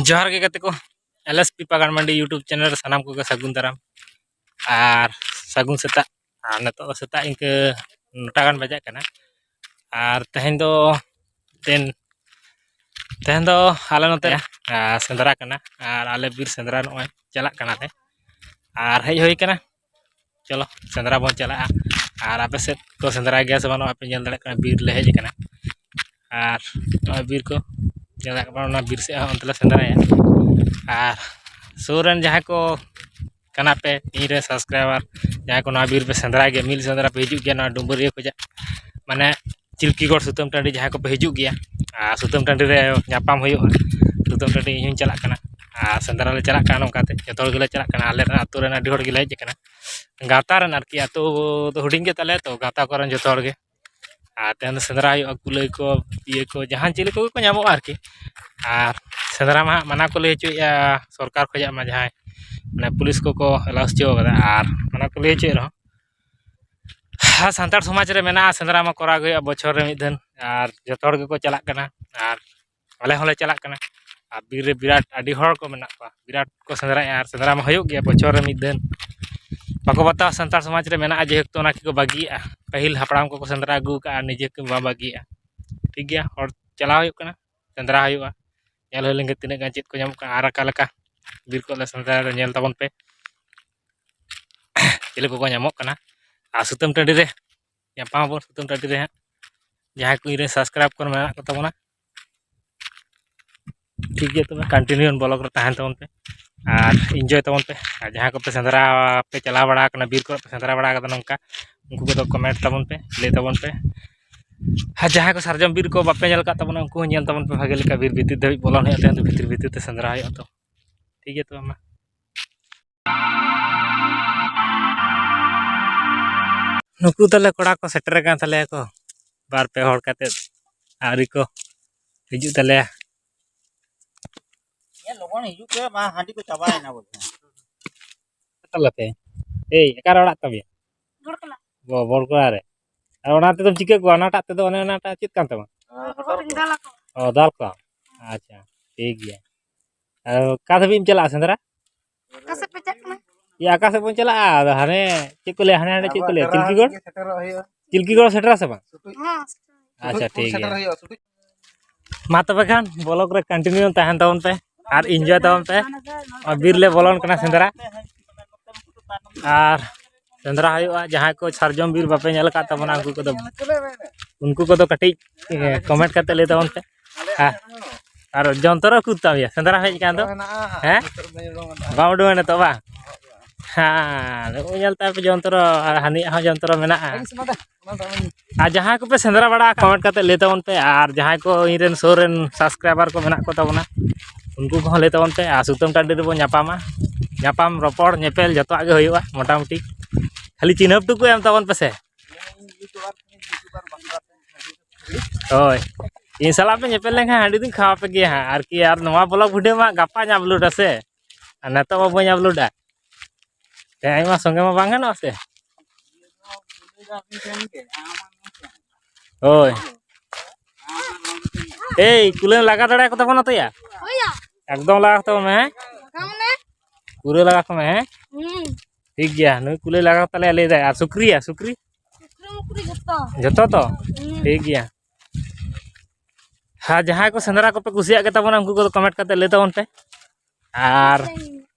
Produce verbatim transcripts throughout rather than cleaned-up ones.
ᱡᱚᱦᱟᱨ ᱜᱮ ᱜᱟᱛᱮ ᱠᱚ, ᱮᱞ ᱮᱥ ᱯᱤ ᱯᱟᱜᱟᱱ ᱢᱟᱱᱰᱤ YouTube ᱪᱮᱱᱮᱞ ᱨᱮ ᱥᱟᱱᱟᱢ ᱠᱚᱜᱮ ᱥᱟᱹᱜᱩᱱ ᱫᱟᱨᱟᱢ ᱟᱨ ᱥᱟᱹᱜᱩᱱ ᱥᱮᱛᱟᱜ᱾ ᱟᱨ ᱱᱤᱛᱚᱜ ᱫᱚ ᱥᱮᱛᱟᱜ ᱤᱱᱠᱟᱹ ᱱᱚᱴᱟ ᱜᱟᱱ ᱵᱟᱡᱟᱜ ᱠᱟᱱᱟ᱾ ᱟᱨ ᱛᱮᱦᱮᱧ ᱫᱚ ᱛᱮᱦᱮᱧ ᱛᱮᱦᱮᱧ ᱫᱚ ᱟᱞᱮ ᱱᱚᱛᱮ ᱟᱨ ᱥᱮᱸᱫᱽᱨᱟ ᱠᱟᱱᱟ᱾ ᱟᱨ ᱟᱞᱮ ᱵᱤᱨ ᱥᱮᱸᱫᱽᱨᱟ ᱱᱚᱜᱼᱚᱭ ᱪᱟᱞᱟᱜ ᱠᱟᱱᱟᱞᱮ᱾ ᱟᱨ ᱦᱮᱡ ᱦᱩᱭ ᱠᱟᱱᱟ, ᱪᱚᱞᱚ ᱥᱮᱸᱫᱽᱨᱟ ᱵᱚᱱ ᱪᱟᱞᱟᱜᱼᱟ᱾ ᱟᱨ ᱟᱯᱮ ᱥᱮᱫ ᱠᱚ ᱥᱮᱸᱫᱽᱨᱟᱭ ᱜᱮᱭᱟ ᱥᱮ ᱵᱟᱝ? ᱱᱚᱜᱼᱚᱭ ᱯᱮ ᱧᱮᱞ ᱫᱟᱲᱮᱭᱟᱜ ᱠᱟᱱᱟ, ᱵᱤᱨ ᱞᱮ ᱦᱮᱡ ᱟᱠᱟᱱᱟ᱾ ᱟᱨ ᱱᱚᱜᱼᱚᱭ ᱵᱤᱨ ᱠᱚ ᱧᱮᱞ ᱫᱟᱲᱮᱭᱟᱜ ᱠᱟᱱᱟ, ᱚᱱᱟ ᱵᱤᱨ ᱥᱮᱫ ᱦᱚᱸ ᱚᱱᱛᱮ ᱞᱮ ᱥᱮᱸᱫᱽᱨᱟᱭᱟ᱾ ᱟᱨ ᱥᱩᱨ ᱨᱮᱱ ᱡᱟᱦᱟᱸᱭ ᱠᱚ ᱠᱟᱱᱟ ᱯᱮ ᱤᱧ ᱨᱮᱱ ᱥᱟᱵᱥᱠᱨᱟᱭᱵᱟᱨ, ᱡᱟᱦᱟᱸᱭ ᱠᱚ ᱱᱚᱣᱟ ᱵᱤᱨ ᱯᱮ ᱥᱮᱸᱫᱽᱨᱟᱭ ᱜᱮᱭᱟ, ᱢᱤᱞ ᱥᱮᱸᱫᱽᱨᱟ ᱯᱮ ᱦᱤᱡᱩᱜ ᱜᱮᱭᱟ, ᱱᱚᱣᱟ ᱰᱩᱢᱵᱩᱨᱤᱭᱟᱹ ᱠᱷᱚᱱᱟᱜ ᱢᱟᱱᱮ ᱪᱤᱞᱠᱤᱜᱚᱲ ᱥᱩᱛᱟᱹᱢ ᱴᱟᱺᱰᱤ ᱡᱟᱦᱟᱸᱭ ᱠᱚᱯᱮ ᱦᱤᱡᱩᱜ ᱜᱮᱭᱟ, ᱟᱨ ᱥᱩᱛᱟᱹᱢ ᱴᱟᱺᱰᱤ ᱨᱮ ᱧᱟᱯᱟᱢ ᱦᱩᱭᱩᱜᱼᱟ᱾ ᱥᱩᱛᱟᱹᱢ ᱴᱟᱺᱰᱤ ᱤᱧ ᱦᱚᱸᱧ ᱪᱟᱞᱟᱜ ᱠᱟᱱᱟ, ᱟᱨ ᱥᱮᱸᱫᱽᱨᱟ ᱞᱮ ᱪᱟᱞᱟᱜ ᱠᱟᱱᱟ᱾ ᱱᱚᱝᱠᱟᱛᱮ ᱡᱚᱛᱚ ᱦᱚᱲ ᱜᱮᱞᱮ ᱪᱟᱞᱟᱜ ᱠᱟᱱᱟ, ᱟᱞᱮ ᱨᱮᱱ ᱟᱹᱛᱩ ᱨᱮᱱ ᱟᱹᱰᱤ ᱦᱚᱲ ᱜᱮᱞᱮ ᱦᱮᱡ ᱟᱠᱟᱱᱟ᱾ ᱜᱟᱶᱛᱟ ᱨᱮᱱ ᱟᱨᱠᱤ, ᱟᱹᱛᱩ ᱫᱚ ᱦᱩᱰᱤᱧ ᱜᱮ ᱛᱟᱞᱮᱭᱟ, ᱛᱚ ᱜᱟᱶᱛᱟ ᱠᱚᱨᱮᱱ ᱡᱚᱛᱚ ᱦᱚᱲ ᱜᱮ᱾ ᱟᱨ ᱛᱮᱦᱮᱧ ᱫᱚ ᱥᱮᱸᱫᱽᱨᱟ ᱦᱩᱭᱩᱜᱼᱟ, ᱠᱩᱞᱟᱹᱭ ᱠᱚ, ᱤᱭᱟᱹ ᱠᱚ, ᱡᱟᱦᱟᱱ ᱪᱤᱞᱤ ᱠᱚᱜᱮ ᱠᱚ ᱧᱟᱢᱚᱜᱼᱟ ᱟᱨᱠᱤ᱾ ᱟᱨ ᱥᱮᱸᱫᱽᱨᱟ ᱢᱟ ᱦᱟᱸᱜ ᱢᱟᱱᱟ ᱠᱚ ᱞᱟᱹᱭ ᱦᱚᱪᱚᱭᱮᱫᱼᱟ ᱥᱚᱨᱠᱟᱨ ᱠᱷᱚᱱᱟᱜ ᱢᱟ, ᱡᱟᱦᱟᱸᱭ ᱢᱟᱱᱮ ᱯᱩᱞᱤᱥ ᱠᱚᱠᱚ ᱮᱞᱟᱣ ᱦᱚᱪᱚ ᱠᱟᱫᱟ᱾ ᱟᱨ ᱢᱟᱱᱟ ᱠᱚ ᱞᱟᱹᱭ ᱦᱚᱪᱚᱭᱮᱫ ᱨᱮᱦᱚᱸ, ᱦᱮᱸ, ᱥᱟᱱᱛᱟᱲ ᱥᱚᱢᱟᱡᱽ ᱨᱮ ᱢᱮᱱᱟᱜᱼᱟ, ᱥᱮᱸᱫᱽᱨᱟ ᱢᱟ ᱠᱚᱨᱟᱣ ᱜᱮ ᱦᱩᱭᱩᱜᱼᱟ ᱵᱚᱪᱷᱚᱨ ᱨᱮ ᱢᱤᱫ ᱫᱷᱟᱣ᱾ ᱟᱨ ᱡᱚᱛᱚ ᱦᱚᱲ ᱜᱮᱠᱚ ᱪᱟᱞᱟᱜ ᱠᱟᱱᱟ, ᱟᱨ ᱟᱞᱮ ᱦᱚᱸᱞᱮ ᱪᱟᱞᱟᱜ ᱠᱟᱱᱟ᱾ ᱟᱨ ᱵᱤᱨ ᱨᱮ ᱵᱤᱨᱟᱴ ᱟᱹᱰᱤ ᱦᱚᱲ ᱠᱚ ᱢᱮᱱᱟᱜ ᱠᱚᱣᱟ, ᱵᱤᱨᱟᱴ ᱠᱚ ᱥᱮᱸᱫᱽᱨᱟᱭᱟ᱾ ᱟᱨ ᱥᱮᱸᱫᱽᱨᱟ ᱢᱟ ᱦᱩᱭᱩᱜ ᱜᱮᱭᱟ ᱵᱚᱪᱷᱚᱨ ᱨᱮ ᱢᱤᱫ ᱫᱷᱟᱣ᱾ ᱵᱟᱠᱚ ᱵᱟᱛᱟᱣᱟ, ᱥᱟᱱᱛᱟᱲ ᱥᱚᱢᱟᱡᱽ ᱨᱮ ᱢᱮᱱᱟᱜᱼᱟ ᱡᱮᱦᱮᱛᱩ, ᱚᱱᱟ ᱠᱚ ᱵᱟᱹᱜᱤᱭᱮᱜᱼᱟ᱾ ᱯᱟᱹᱦᱤᱞ ᱦᱟᱯᱲᱟᱢ ᱠᱚᱠᱚ ᱥᱮᱸᱫᱽᱨᱟ ᱟᱹᱜᱩ ᱟᱠᱟᱫᱼᱟ, ᱱᱤᱡᱮ ᱠᱚ ᱵᱟᱝ ᱵᱟᱹᱜᱤᱭᱮᱜᱼᱟ᱾ ᱴᱷᱤᱠ ᱜᱮᱭᱟ, ᱦᱚᱲ ᱪᱟᱞᱟᱣ ᱦᱩᱭᱩᱜ ᱠᱟᱱᱟ, ᱥᱮᱸᱫᱽᱨᱟ ᱦᱩᱭᱩᱜᱼᱟ, ᱧᱮᱞ ᱦᱩᱭ ᱞᱮᱱ ᱜᱮ ᱛᱤᱱᱟᱹᱜ ᱜᱟᱱ ᱪᱮᱫ ᱠᱚ ᱧᱟᱢᱚᱜ ᱠᱟᱱᱟ᱾ ᱟᱨ ᱚᱠᱟ ᱞᱮᱠᱟ ᱵᱤᱨ ᱠᱚᱨᱮ ᱞᱮ ᱥᱮᱸᱫᱽᱨᱟ ᱨᱮ ᱧᱮᱞ ᱛᱟᱵᱚᱱ ᱯᱮ ᱪᱮᱫ ᱠᱚᱠᱚ ᱧᱟᱢᱚᱜ ᱠᱟᱱᱟ᱾ ᱟᱨ ᱥᱩᱛᱟᱹᱢ ᱴᱟᱺᱰᱤ ᱨᱮ ᱧᱟᱯᱟᱢ ᱟᱵᱚᱱ, ᱥᱩᱛᱟᱹᱢ ᱴᱟᱺᱰᱤ ᱨᱮ ᱦᱟᱸᱜ ᱡᱟᱦᱟᱸᱭ ᱠᱚ ᱤᱧ ᱨᱮᱱ ᱥᱟᱵᱥᱠᱨᱟᱭᱤᱵ ᱠᱚ ᱢᱮᱱᱟᱜ ᱠᱚ ᱛᱟᱵᱚᱱᱟ᱾ ᱴᱷᱤᱠ ᱜᱮᱭᱟ, ᱛᱚᱵᱮ ᱠᱚᱱᱴᱤᱱᱤᱭᱩ ᱵᱞᱚᱜ ᱨᱮ ᱛᱟᱦᱮᱱ ᱛᱟᱵᱚᱱ ᱯᱮ ᱟᱨ ᱤᱱᱡᱚᱭ ᱛᱟᱵᱚᱱ ᱯᱮ᱾ ᱟᱨ ᱡᱟᱦᱟᱸᱭ ᱠᱚᱯᱮ ᱥᱮᱸᱫᱽᱨᱟ ᱯᱮ ᱪᱟᱞᱟᱣ ᱵᱟᱲᱟ ᱟᱠᱟᱱᱟ, ᱵᱤᱨ ᱠᱚᱨᱮ ᱯᱮ ᱥᱮᱸᱫᱽᱨᱟ ᱵᱟᱲᱟ ᱟᱠᱟᱫᱟ ᱱᱚᱝᱠᱟ, ᱩᱱᱠᱩ ᱠᱚᱫᱚ ᱠᱚᱢᱮᱱᱴ ᱛᱟᱵᱚᱱ ᱯᱮ, ᱞᱟᱹᱭ ᱛᱟᱵᱚᱱ ᱯᱮ᱾ ᱟᱨ ᱡᱟᱦᱟᱸᱭ ᱠᱚ ᱥᱟᱨᱡᱚᱢ ᱵᱤᱨ ᱠᱚ ᱵᱟᱯᱮ ᱧᱮᱞ ᱟᱠᱟᱫ ᱛᱟᱵᱚᱱᱟ, ᱩᱱᱠᱩ ᱦᱚᱸ ᱧᱮᱞ ᱛᱟᱵᱚᱱ ᱯᱮ᱾ ᱵᱷᱟᱜᱮ ᱞᱮᱠᱟ ᱵᱤᱨ ᱵᱷᱤᱛᱤᱨ ᱫᱷᱟᱹᱵᱤᱡ ᱵᱚᱞᱚᱱ ᱦᱩᱭᱩᱜᱼᱟ, ᱛᱟᱭᱚᱢ ᱫᱚ ᱵᱷᱤᱛᱤᱨ ᱵᱷᱤᱛᱤᱨ ᱛᱮ ᱥᱮᱸᱫᱽᱨᱟ ᱦᱩᱭᱩᱜᱼᱟ᱾ ᱛᱚ ᱴᱷᱤᱠ ᱜᱮᱭᱟ, ᱛᱚᱵᱮ ᱢᱟ᱾ ᱱᱩᱠᱩ ᱛᱟᱞᱮ ᱠᱚᱲᱟ ᱠᱚ ᱥᱮᱴᱮᱨ ᱟᱠᱟᱱ ᱛᱟᱞᱮᱭᱟ ᱠᱚ, ᱵᱟᱨ ᱯᱮ ᱦᱚᱲ ᱠᱟᱛᱮᱫ ᱟᱹᱣᱨᱤ ᱠᱚ ᱦᱤᱡᱩᱜ ᱛᱟᱞᱮᱭᱟ᱾ ᱮ, ᱞᱚᱜᱚᱱ ᱦᱤᱡᱩᱜ ᱯᱮ, ᱢᱟ ᱦᱟᱺᱰᱤ ᱠᱚ ᱪᱟᱵᱟᱭᱮᱱᱟ ᱵᱚᱞᱮ᱾ ᱛᱟᱞᱮ ᱯᱮ, ᱮᱭ, ᱚᱠᱟᱨᱮ ᱚᱲᱟᱜ ᱛᱟᱵᱮᱱ? ᱵᱚᱲᱠᱚᱞᱟ᱾ ᱚ, ᱵᱚᱲᱠᱚᱞᱟ ᱨᱮ᱾ ᱟᱨ ᱚᱱᱟ ᱛᱮᱫᱚᱢ ᱪᱤᱠᱟᱹ ᱠᱚᱣᱟ? ᱚᱱᱟᱴᱟᱜ ᱛᱮᱫᱚ ᱚᱱᱮ ᱚᱱᱟᱴᱟᱜ ᱪᱮᱫ ᱠᱟᱱ ᱛᱟᱢᱟ? ᱦᱚᱴᱚᱜ ᱨᱤᱧ ᱫᱟᱞ ᱟᱠᱚ᱾ ᱚ, ᱫᱟᱞ ᱠᱚᱣᱟ᱾ ᱟᱪᱪᱷᱟ, ᱴᱷᱤᱠ ᱜᱮᱭᱟ᱾ ᱟᱨ ᱚᱠᱟ ᱫᱷᱟᱹᱵᱤᱡ ᱮᱢ ᱪᱟᱞᱟᱜᱼᱟ ᱥᱮᱸᱫᱽᱨᱟ? ᱚᱠᱟ ᱥᱮᱫ ᱯᱮ ᱪᱟᱜ ᱠᱟᱱᱟ? ᱭᱟ, ᱚᱠᱟ ᱥᱮᱫ ᱵᱚᱱ ᱪᱟᱞᱟᱜᱼᱟ? ᱟᱫᱚ ᱦᱟᱱᱮ ᱪᱮᱫ ᱠᱚ ᱞᱟᱹᱭᱟ, ᱦᱟᱱᱮ ᱦᱟᱸᱰᱮ ᱪᱮᱫ ᱠᱚ ᱞᱟᱹᱭᱟ, ᱪᱤᱞᱠᱤᱜᱚᱲ? ᱥᱮᱴᱮᱨᱚᱜ ᱦᱩᱭᱩᱜᱼᱟ᱾ ᱪᱤᱞᱠᱤᱜᱚᱲ ᱥᱮᱴᱮᱨᱟ ᱥᱮ ᱵᱟᱝ? ᱦᱮᱸ, ᱥᱮᱴᱮᱨ᱾ ᱟᱪᱪᱷᱟ, ᱴᱷᱤᱠ ᱜᱮᱭᱟ᱾ ᱥᱮᱴᱮᱨ ᱦᱩᱭᱩᱜᱼᱟ, ᱥᱩᱴᱤ᱾ ᱢᱟ ᱛᱚᱵᱮ ᱠᱷᱟᱱ ᱵᱞᱚᱜ ᱨᱮ ᱠᱚᱱᱴᱤᱱᱤᱭᱩ ᱛᱟᱦᱮᱱ ᱛᱟᱵᱚᱱ ᱯᱮ ᱟᱨ ᱤᱱᱡᱚᱭ ᱛᱟᱵᱚᱱ ᱯᱮ᱾ ᱱᱚᱣᱟ ᱵᱤᱨ ᱞᱮ ᱵᱚᱞᱚᱱ ᱠᱟᱱᱟ ᱥᱮᱸᱫᱽᱨᱟ᱾ ᱟᱨ ᱥᱮᱸᱫᱽᱨᱟ ᱦᱩᱭᱩᱜᱼᱟ᱾ ᱡᱟᱦᱟᱸᱭ ᱠᱚ ᱥᱟᱨᱡᱚᱢ ᱵᱤᱨ ᱵᱟᱯᱮ ᱧᱮᱞ ᱟᱠᱟᱫ ᱛᱟᱵᱚᱱᱟ, ᱩᱱᱠᱩ ᱠᱚᱫᱚ, ᱩᱱᱠᱩ ᱠᱚᱫᱚ ᱠᱟᱹᱴᱤᱡ, ᱮ, ᱠᱚᱢᱮᱱᱴ ᱠᱟᱛᱮ ᱞᱟᱹᱭ ᱛᱟᱵᱚᱱ ᱯᱮ᱾ ᱦᱮᱸ᱾ ᱟᱨ ᱡᱚᱱᱛᱨᱚ ᱩᱠᱩᱨ ᱛᱟᱢ ᱭᱟ? ᱥᱮᱸᱫᱽᱨᱟ ᱦᱮᱡ ᱟᱠᱟᱱ ᱫᱚ? ᱦᱮᱸ? ᱵᱟᱢ ᱩᱰᱩᱝᱟ ᱱᱤᱛᱚᱜ ᱵᱟᱝ? ᱦᱮᱸ, ᱱᱩᱜᱼᱩ ᱧᱮᱞ ᱛᱟᱭ ᱯᱮ ᱡᱚᱱᱛᱨᱚ, ᱟᱨ ᱦᱟᱹᱱᱤᱭᱟᱜ ᱦᱚᱸ ᱡᱚᱱᱛᱨᱚ ᱢᱮᱱᱟᱜᱼᱟ᱾ ᱟᱨ ᱡᱟᱦᱟᱸᱭ ᱠᱚᱯᱮ ᱥᱮᱸᱫᱽᱨᱟ ᱵᱟᱲᱟᱜᱼᱟ, ᱠᱚᱢᱮᱱᱴ ᱠᱟᱛᱮ ᱞᱟᱹᱭ ᱛᱟᱵᱚᱱ ᱯᱮ᱾ ᱟᱨ ᱡᱟᱦᱟᱸᱭ ᱠᱚ ᱤᱧ ᱨᱮᱱ ᱥᱩᱨ ᱨᱮᱱ ᱥᱟᱵᱥᱠᱨᱟᱭᱵᱟᱨ ᱠᱚ ᱢᱮᱱᱟᱜ ᱠᱚ ᱛᱟᱵᱚᱱᱟ, ᱩᱱᱠᱩ ᱠᱚᱦᱚᱸ ᱞᱟᱹᱭ ᱛᱟᱵᱚᱱ ᱯᱮ᱾ ᱟᱨ ᱥᱩᱛᱟᱹᱢ ᱴᱟᱺᱰᱤ ᱨᱮᱵᱚᱱ ᱧᱟᱯᱟᱢᱟ, ᱧᱟᱯᱟᱢ, ᱨᱚᱯᱚᱲ, ᱧᱮᱯᱮᱞ ᱡᱚᱛᱚᱣᱟᱜ ᱜᱮ ᱦᱩᱭᱩᱜᱼᱟ ᱢᱚᱴᱟᱢᱩᱴᱤ᱾ ᱠᱷᱟᱹᱞᱤ ᱪᱤᱱᱦᱟᱹᱯ ᱴᱩᱠᱩ ᱮᱢ ᱛᱟᱵᱚᱱ ᱯᱮᱥᱮ᱾ ᱦᱳᱭ, ᱤᱧ ᱥᱟᱞᱟᱜ ᱯᱮ ᱧᱮᱯᱮᱞ ᱞᱮᱱᱠᱷᱟᱱ ᱦᱟᱺᱰᱤ ᱫᱩᱧ ᱠᱷᱟᱣᱟ ᱯᱮ ᱜᱮᱭᱟ ᱦᱟᱸᱜ ᱟᱨᱠᱤ᱾ ᱟᱨ ᱱᱚᱣᱟ ᱵᱞᱚᱜ ᱵᱷᱤᱰᱤᱭᱳ ᱢᱟ ᱜᱟᱯᱟᱧ ᱟᱯᱞᱳᱰᱟ ᱥᱮ, ᱟᱨ ᱱᱤᱛᱚᱜ ᱢᱟ ᱵᱟᱹᱧ ᱟᱯᱞᱳᱰᱟ᱾ ᱛᱮᱦᱮᱧ ᱢᱟ ᱥᱚᱸᱜᱮ ᱢᱟ ᱵᱟᱝ ᱜᱟᱱᱚᱜᱼᱟ ᱥᱮ᱾ ᱦᱳᱭ᱾ ᱮᱭ, ᱠᱩᱞᱟᱹᱭ ᱞᱟᱜᱟ ᱫᱟᱲᱮᱭᱟᱠᱚ ᱛᱟᱵᱚᱱᱟ ᱛᱚᱭᱟ? ᱦᱳᱭᱟ᱾ ᱮᱠᱫᱚᱢ ᱞᱟᱜᱟ ᱠᱚ ᱛᱟᱵᱚᱱ ᱢᱮ, ᱦᱮᱸ? ᱞᱟᱜᱟ ᱢᱟᱱᱮ? ᱯᱩᱨᱟᱹ ᱞᱟᱜᱟ ᱠᱚ ᱢᱮ, ᱦᱮᱸ? ᱦᱩᱸ᱾ ᱴᱷᱤᱠ ᱜᱮᱭᱟ, ᱱᱩᱭ ᱠᱩᱞᱟᱹᱭ ᱞᱟᱜᱟ ᱠᱚ ᱛᱟᱞᱮᱭᱟ ᱞᱟᱹᱭ ᱫᱟᱭ᱾ ᱟᱨ ᱥᱩᱠᱨᱤᱭᱟ, ᱥᱩᱠᱨᱤ? ᱥᱩᱠᱨᱤ ᱢᱩᱠᱨᱤ ᱡᱚᱛᱚ᱾ ᱡᱚᱛᱚ ᱛᱚ? ᱦᱩᱸ᱾ ᱴᱷᱤᱠ ᱜᱮᱭᱟ᱾ ᱦᱮᱸ, ᱡᱟᱦᱟᱸᱭ ᱠᱚ ᱥᱮᱸᱫᱽᱨᱟ ᱠᱚᱯᱮ ᱠᱩᱥᱤᱭᱟᱜ ᱜᱮ ᱛᱟᱵᱚᱱᱟ, ᱩᱱᱠᱩ ᱠᱚᱫᱚ ᱠᱚᱢᱮᱱᱴ ᱠᱟᱛᱮ ᱞᱟᱹᱭ ᱛᱟᱵᱚᱱ ᱯᱮ᱾ ᱟᱨ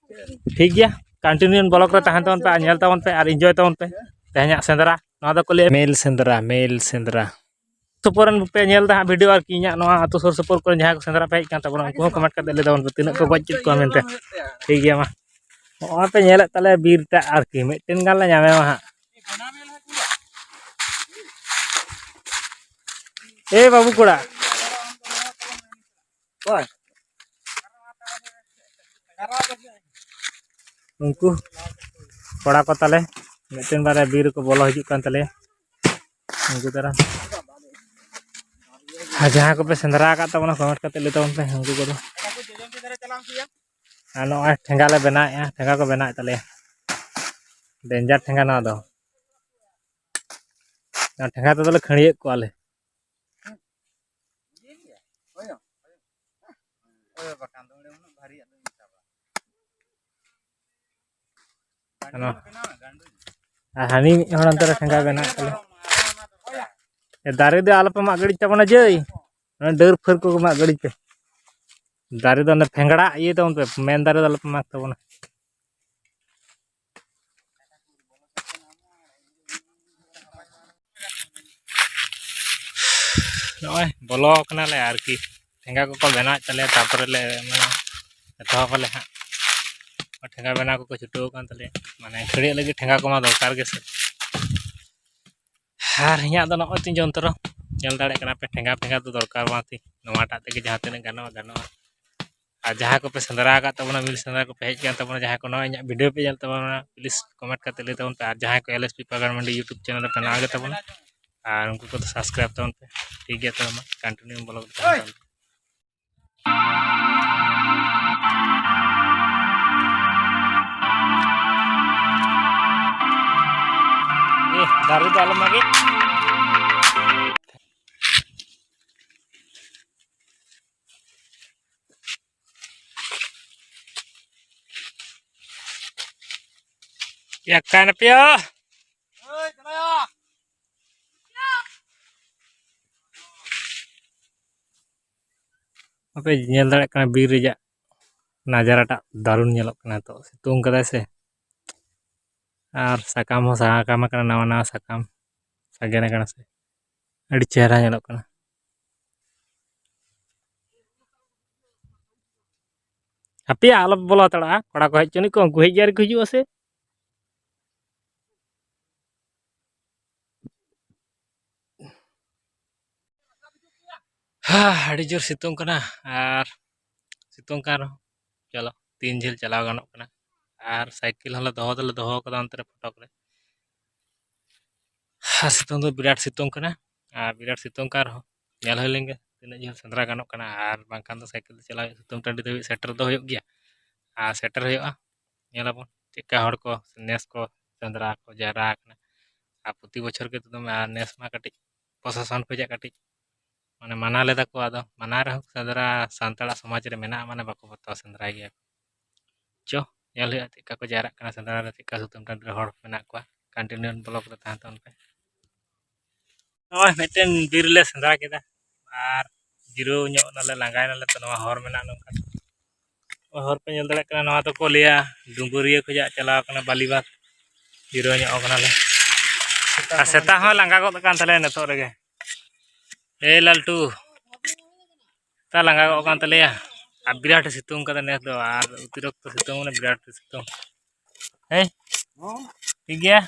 ᱴᱷᱤᱠ ᱜᱮᱭᱟ, ᱠᱚᱱᱴᱤᱱᱤᱭᱩ ᱵᱞᱚᱜ ᱨᱮ ᱛᱟᱦᱮᱱ ᱛᱟᱵᱚᱱ ᱯᱮ ᱟᱨ ᱧᱮᱞ ᱛᱟᱵᱚᱱ ᱯᱮ ᱟᱨ ᱤᱱᱡᱚᱭ ᱛᱟᱵᱚᱱ ᱯᱮ᱾ ᱛᱮᱦᱮᱧᱟᱜ ᱥᱮᱸᱫᱽᱨᱟ, ᱱᱚᱣᱟ ᱫᱚᱠᱚ ᱞᱟᱹᱭᱟ ᱢᱮᱞ ᱥᱮᱸᱫᱽᱨᱟ, ᱢᱮᱞ ᱥᱮᱸᱫᱽᱨᱟ᱾ ᱥᱩᱯᱩᱨ ᱨᱮᱱ ᱯᱮ ᱧᱮᱞ ᱮᱫᱟ ᱦᱟᱸᱜ ᱵᱷᱤᱰᱤᱭᱳ ᱟᱨᱠᱤ, ᱤᱧᱟᱹᱜ ᱱᱚᱣᱟ ᱟᱹᱛᱩ ᱥᱩᱨ ᱥᱩᱯᱩᱨ ᱠᱚᱨᱮ ᱡᱟᱦᱟᱸᱭ ᱠᱚ ᱥᱮᱸᱫᱽᱨᱟ ᱯᱮ ᱦᱮᱡ ᱟᱠᱟᱱ ᱛᱟᱵᱚᱱᱟ, ᱩᱱᱠᱩ ᱦᱚᱸ ᱠᱚᱢᱮᱱᱴ ᱠᱟᱛᱮ ᱞᱟᱹᱭ ᱛᱟᱵᱚᱱ ᱯᱮ ᱛᱤᱱᱟᱹᱜ ᱠᱚ ᱜᱚᱡ ᱠᱮᱫ ᱠᱚᱣᱟ ᱢᱮᱱᱛᱮ᱾ ᱴᱷᱤᱠ ᱜᱮᱭᱟ, ᱢᱟ ᱱᱚᱜᱼᱚᱭ ᱯᱮ ᱧᱮᱞᱮᱫ ᱛᱟᱞᱮᱭᱟ ᱵᱤᱨ ᱴᱟᱜ ᱟᱨᱠᱤ, ᱢᱤᱫᱴᱮᱱ ᱜᱟᱱ ᱞᱮ ᱧᱟᱢᱮ ᱢᱟ ᱦᱟᱸᱜ᱾ ᱮ ᱵᱟᱹᱵᱩ ᱠᱚᱲᱟ, ᱩᱱᱠᱩ ᱠᱚᱲᱟ ᱠᱚ ᱛᱟᱞᱮ ᱢᱤᱫᱴᱮᱱ ᱵᱟᱨᱭᱟ ᱵᱤᱨ ᱨᱮᱠᱚ ᱵᱚᱞᱚ ᱦᱤᱡᱩᱜ ᱠᱟᱱ ᱛᱟᱞᱮᱭᱟ᱾ ᱩᱱᱠᱩ ᱫᱟᱨᱟ ᱟᱨ ᱡᱟᱦᱟᱸ ᱠᱚᱯᱮ ᱥᱮᱸᱫᱽᱨᱟ ᱟᱠᱟᱫ ᱛᱟᱵᱚᱱᱟ, ᱠᱚᱢᱮᱱᱴ ᱠᱟᱛᱮ ᱞᱟᱹᱭ ᱛᱟᱵᱚᱱ ᱯᱮ ᱩᱱᱠᱩ ᱠᱚᱫᱚ᱾ ᱟᱨ ᱱᱚᱜᱼᱚᱭ ᱴᱷᱮᱸᱜᱟ ᱞᱮ ᱵᱮᱱᱟᱣᱮᱫᱼᱟ, ᱴᱷᱮᱸᱜᱟ ᱠᱚ ᱵᱮᱱᱟᱣᱮᱫ ᱛᱟᱞᱮᱭᱟ᱾ ᱰᱮᱧᱡᱟᱨ ᱴᱷᱮᱸᱜᱟ ᱱᱚᱣᱟ ᱫᱚ᱾ ᱚᱱᱟ ᱴᱷᱮᱸᱜᱟ ᱛᱮᱫᱚ ᱞᱮ ᱠᱷᱟᱹᱲᱭᱟᱹᱜ ᱠᱚᱣᱟ ᱞᱮ᱾ ᱵᱟᱠᱷᱟᱱ ᱫᱚ ᱚᱸᱰᱮ ᱩᱱᱟᱹᱜ ᱵᱷᱟᱨᱤᱭᱟᱜ ᱫᱚ ᱤᱧ ᱥᱟᱵᱟ᱾ ᱦᱟᱱᱟ᱾ ᱟᱨ ᱦᱟᱹᱱᱤ ᱢᱤᱫ ᱦᱚᱲ ᱚᱱᱛᱮ ᱨᱮ ᱴᱷᱮᱸᱜᱟ ᱵᱮᱱᱟᱣ ᱛᱟᱞᱮ᱾ ᱮ, ᱫᱟᱨᱮ ᱫᱚ ᱟᱞᱚᱯᱮ ᱢᱟᱜ ᱜᱤᱰᱤ ᱛᱟᱵᱚᱱᱟ ᱡᱟᱹᱭ᱾ ᱚᱱᱟ ᱰᱟᱹᱨ ᱯᱷᱟᱹᱨ ᱠᱚ ᱢᱟᱜ ᱜᱤᱰᱤ ᱯᱮ᱾ ᱫᱟᱨᱮ ᱫᱚ ᱚᱱᱮ ᱯᱷᱮᱝᱜᱲᱟᱜ ᱤᱭᱟᱹ ᱛᱟᱵᱚᱱ ᱯᱮ, ᱢᱮᱱ ᱫᱟᱨᱮ ᱫᱚ ᱟᱞᱚᱯᱮ ᱢᱟᱜ ᱛᱟᱵᱚᱱᱟ᱾ ᱱᱚᱜᱼᱚᱭ ᱵᱚᱞᱚ ᱠᱟᱱᱟᱞᱮ ᱟᱨᱠᱤ, ᱴᱷᱮᱸᱜᱟ ᱠᱚᱠᱚ ᱵᱮᱱᱟᱣᱮᱫ ᱛᱟᱞᱮᱭᱟ, ᱛᱟᱨᱯᱚᱨᱮ ᱞᱮ ᱢᱟᱱᱮ ᱮᱛᱚᱦᱚᱵ ᱟᱞᱮ ᱦᱟᱸᱜ᱾ ᱴᱷᱮᱸᱜᱟ ᱵᱮᱱᱟᱣ ᱠᱚᱠᱚ ᱪᱷᱩᱴᱟᱹᱣ ᱟᱠᱟᱱ ᱛᱟᱞᱮᱭᱟ, ᱢᱟᱱᱮ ᱠᱷᱟᱹᱲᱭᱟᱹᱜ ᱞᱟᱹᱜᱤᱫ ᱴᱷᱮᱸᱜᱟ ᱠᱚᱢᱟ ᱫᱚᱨᱠᱟᱨ ᱜᱮ ᱥᱮ᱾ ᱟᱨ ᱤᱧᱟᱹᱜ ᱫᱚ ᱱᱚᱜᱼᱚᱭ ᱛᱤᱧ ᱡᱚᱱᱛᱨᱚ, ᱧᱮᱞ ᱫᱟᱲᱮᱭᱟᱜ ᱠᱟᱱᱟ ᱯᱮ, ᱴᱷᱮᱸᱜᱟ ᱯᱷᱮᱸᱜᱟ ᱫᱚ ᱫᱚᱨᱠᱟᱨ ᱵᱟᱝ ᱛᱤᱧ, ᱱᱚᱣᱟᱴᱟᱜ ᱛᱮᱜᱮ ᱡᱟᱦᱟᱸ ᱛᱤᱱᱟᱹᱜ ᱜᱟᱱᱚᱜᱼᱟ ᱜᱟᱱᱚᱜᱼᱟ᱾ ᱟᱨ ᱡᱟᱦᱟᱸᱭ ᱠᱚᱯᱮ ᱥᱮᱸᱫᱽᱨᱟ ᱟᱠᱟᱫ ᱛᱟᱵᱚᱱᱟ, ᱵᱤᱨ ᱥᱮᱸᱫᱽᱨᱟ ᱠᱚᱯᱮ ᱦᱮᱡ ᱟᱠᱟᱱ ᱛᱟᱵᱚᱱᱟ, ᱡᱟᱦᱟᱸᱭ ᱠᱚ ᱱᱚᱣᱟ ᱤᱧᱟᱹᱜ ᱵᱷᱤᱰᱤᱭᱳ ᱯᱮ ᱧᱮᱞ ᱛᱟᱵᱚᱱᱟ, ᱯᱞᱤᱡᱽ ᱠᱚᱢᱮᱱᱴ ᱠᱟᱛᱮ ᱞᱟᱹᱭ ᱛᱟᱵᱚᱱ ᱯᱮ᱾ ᱟᱨ ᱡᱟᱦᱟᱸᱭ ᱠᱚ ᱮᱞ ᱮᱥ ᱯᱤ ᱯᱟᱜᱟᱲ ᱢᱟᱱᱰᱤ ᱭᱩᱴᱩᱵᱽ ᱪᱮᱱᱮᱞ ᱨᱮᱯᱮ ᱱᱟᱣᱟ ᱜᱮ ᱛᱟᱵᱚᱱᱟ, ᱟᱨ ᱩᱱᱠᱩ ᱠᱚᱫᱚ ᱥᱟᱵᱥᱠᱨᱟᱭᱤᱵᱽ ᱛᱟᱵᱚᱱ ᱯᱮ᱾ ᱴᱷᱤᱠ ᱜᱮᱭᱟ, ᱛᱚᱵᱮ ᱢᱟ ᱠᱚᱱᱴᱤᱱᱤᱭᱩ ᱵᱞᱚᱜ ᱨᱮ ᱛᱟᱦᱮᱱ ᱛᱟᱵᱚᱱ ᱯᱮ᱾ ᱮ, ᱫᱟᱨᱮ ᱫᱚ ᱟᱞᱚᱢ ᱢᱟᱜᱮ᱾ ᱭᱟ, ᱚᱠᱟᱭ ᱱᱟᱯᱮᱭᱟ? ᱟᱯᱮ ᱧᱮᱞ ᱫᱟᱲᱮᱭᱟᱜ ᱠᱟᱱᱟ ᱵᱤᱨ ᱨᱮᱭᱟᱜ ᱱᱟᱡᱟᱨᱟᱴᱟᱜ ᱫᱟᱨᱩᱱ ᱧᱮᱞᱚᱜ ᱠᱟᱱᱟ ᱱᱤᱛᱚᱜ, ᱥᱤᱛᱩᱝ ᱠᱟᱫᱟᱭ ᱥᱮ᱾ ᱟᱨ ᱥᱟᱠᱟᱢ ᱦᱚᱸ ᱥᱟᱠᱟᱢ ᱟᱠᱟᱱᱟ, ᱱᱟᱣᱟ ᱱᱟᱣᱟ ᱥᱟᱠᱟᱢ ᱥᱟᱜᱮᱱ ᱟᱠᱟᱱᱟ ᱥᱮ, ᱟᱹᱰᱤ ᱪᱮᱦᱨᱟ ᱧᱮᱞᱚᱜ ᱠᱟᱱᱟ᱾ ᱦᱟᱯᱮᱭᱟ, ᱟᱞᱚᱯᱮ ᱵᱚᱞᱚ ᱦᱟᱛᱟᱲᱚᱜᱼᱟ, ᱠᱚᱲᱟ ᱠᱚ ᱦᱮᱡ ᱦᱚᱪᱚᱱᱤᱡ ᱠᱚ, ᱩᱱᱠᱩ ᱦᱮᱡ ᱜᱮ ᱟᱹᱣᱨᱤ ᱠᱚ ᱦᱤᱡᱩᱜᱼᱟ ᱥᱮ᱾ ᱦᱟ, ᱟᱹᱰᱤ ᱡᱳᱨ ᱥᱤᱛᱩᱝ ᱠᱟᱱᱟ, ᱟᱨ ᱥᱤᱛᱩᱝ ᱠᱟᱱ ᱨᱮᱦᱚᱸ ᱪᱚᱞᱚ ᱛᱤᱱ ᱡᱷᱟᱹᱞ ᱪᱟᱞᱟᱣ ᱜᱟᱱᱚᱜ ᱠᱟᱱᱟ᱾ ᱟᱨ ᱥᱟᱭᱠᱮᱞ ᱦᱚᱸᱞᱮ ᱫᱚᱦᱚ ᱫᱚᱞᱮ ᱫᱚᱦᱚ ᱠᱟᱫᱟ ᱚᱱᱛᱮ ᱨᱮ ᱯᱷᱚᱴᱚᱠ ᱨᱮ᱾ ᱟᱨ ᱥᱤᱛᱩᱝ ᱫᱚ ᱵᱤᱨᱟᱴ ᱥᱤᱛᱩᱝ ᱠᱟᱱᱟ, ᱟᱨ ᱵᱤᱨᱟᱴ ᱥᱤᱛᱩᱝ ᱠᱟᱱ ᱨᱮᱦᱚᱸ ᱧᱮᱞ ᱦᱩᱭ ᱞᱮᱱ ᱜᱮ ᱛᱤᱱᱟᱹᱜ ᱡᱷᱟᱹᱞ ᱥᱮᱸᱫᱽᱨᱟ ᱜᱟᱱᱚᱜ ᱠᱟᱱᱟ, ᱟᱨ ᱵᱟᱝᱠᱷᱟᱱ ᱫᱚ ᱥᱟᱭᱠᱮᱞ ᱛᱮ ᱪᱟᱞᱟᱣ ᱦᱩᱭᱩᱜᱼᱟ, ᱥᱤᱛᱩᱝ ᱴᱟᱺᱰᱤ ᱫᱷᱟᱹᱵᱤᱡ ᱥᱮᱴᱮᱨ ᱫᱚ ᱦᱩᱭᱩᱜ ᱜᱮᱭᱟ᱾ ᱟᱨ ᱥᱮᱴᱮᱨ ᱦᱩᱭᱩᱜᱼᱟ, ᱧᱮᱞᱟᱵᱚᱱ ᱪᱮᱫᱠᱟ ᱦᱚᱲ ᱠᱚ ᱱᱮᱥ ᱠᱚ ᱥᱮᱸᱫᱽᱨᱟ ᱠᱚ ᱡᱟᱣᱨᱟ ᱟᱠᱟᱱᱟ᱾ ᱟᱨ ᱯᱨᱚᱛᱤ ᱵᱚᱪᱷᱚᱨ ᱜᱮ ᱫᱚᱢᱮ, ᱟᱨ ᱱᱮᱥ ᱢᱟ ᱠᱟᱹᱴᱤᱡ ᱯᱨᱚᱥᱟᱥᱚᱱ ᱠᱷᱚᱱᱟᱜ ᱠᱟᱹᱴᱤᱡ ᱢᱟᱱᱮ ᱢᱟᱱᱟ ᱞᱮᱫᱟ ᱠᱚ, ᱟᱫᱚ ᱢᱟᱱᱟ ᱨᱮᱦᱚᱸ ᱥᱮᱸᱫᱽᱨᱟ ᱥᱟᱱᱛᱟᱲᱟᱜ ᱥᱚᱢᱟᱡᱽ ᱨᱮ ᱢᱮᱱᱟᱜᱼᱟ, ᱢᱟᱱᱮ ᱵᱟᱠᱚ ᱵᱚᱛᱚᱨᱟ, ᱥᱮᱸᱫᱽᱨᱟᱭ ᱜᱮᱭᱟ ᱠᱚ᱾ ᱪᱚ, ᱧᱮᱞ ᱦᱩᱭᱩᱜᱼᱟ ᱪᱮᱫᱠᱟ ᱠᱚ ᱡᱟᱣᱨᱟᱜ ᱠᱟᱱᱟ ᱥᱮᱸᱫᱽᱨᱟ ᱨᱮ, ᱪᱮᱫᱠᱟ ᱥᱩᱛᱟᱹᱢ ᱴᱟᱺᱰᱤ ᱨᱮ ᱦᱚᱲ ᱢᱮᱱᱟᱜ ᱠᱚᱣᱟ᱾ Continue vlog ᱨᱮ ᱛᱟᱦᱮᱸ ᱛᱟᱵᱚᱱ ᱯᱮ᱾ ᱱᱚᱜᱼᱚᱭ ᱢᱤᱫᱴᱮᱱ ᱵᱤᱨ ᱞᱮ ᱥᱮᱸᱫᱽᱨᱟ ᱠᱮᱫᱟ ᱟᱨ ᱡᱤᱨᱟᱹᱣ ᱧᱚᱜ ᱱᱟᱞᱮ, ᱞᱟᱸᱜᱟᱭ ᱱᱟᱞᱮ᱾ ᱛᱚ ᱱᱚᱣᱟ ᱦᱚᱨ ᱢᱮᱱᱟᱜᱼᱟ ᱱᱚᱝᱠᱟ, ᱦᱚᱨ ᱯᱮ ᱧᱮᱞ ᱫᱟᱲᱮᱭᱟᱜ ᱠᱟᱱᱟ, ᱱᱚᱣᱟ ᱫᱚᱠᱚ ᱞᱟᱹᱭᱟ ᱰᱩᱢᱵᱩᱨᱤᱭᱟᱹ ᱠᱷᱚᱱᱟᱜ ᱪᱟᱞᱟᱣ ᱠᱟᱱᱟ ᱵᱟᱞᱤᱵᱟᱜᱽ᱾ ᱡᱤᱨᱟᱹᱣ ᱧᱚᱜ ᱠᱟᱱᱟᱞᱮ ᱟᱨ ᱥᱮᱛᱟ ᱦᱚᱸ ᱞᱟᱸᱜᱟ ᱜᱚᱫ ᱟᱠᱟᱱ ᱛᱟᱞᱮᱭᱟ ᱱᱤᱛᱚᱜ ᱨᱮᱜᱮ᱾ ᱮ ᱞᱟᱞᱴᱩ, ᱥᱮᱛᱟ ᱞᱟᱸᱜᱟ ᱜᱚᱫ ᱟᱠᱟᱱ ᱛᱟᱞᱮᱭᱟ᱾ ᱟᱨ ᱵᱤᱨᱟᱴ ᱥᱤᱛᱩᱝ ᱠᱟᱫᱟ ᱱᱮᱥ ᱫᱚ, ᱟᱨ ᱚᱛᱤᱨᱤᱠᱛᱚ ᱥᱤᱛᱩᱝ, ᱢᱟᱱᱮ ᱵᱤᱨᱟᱴ ᱥᱤᱛᱩᱝ᱾ ᱦᱮᱸ, ᱴᱷᱤᱠ ᱜᱮᱭᱟ᱾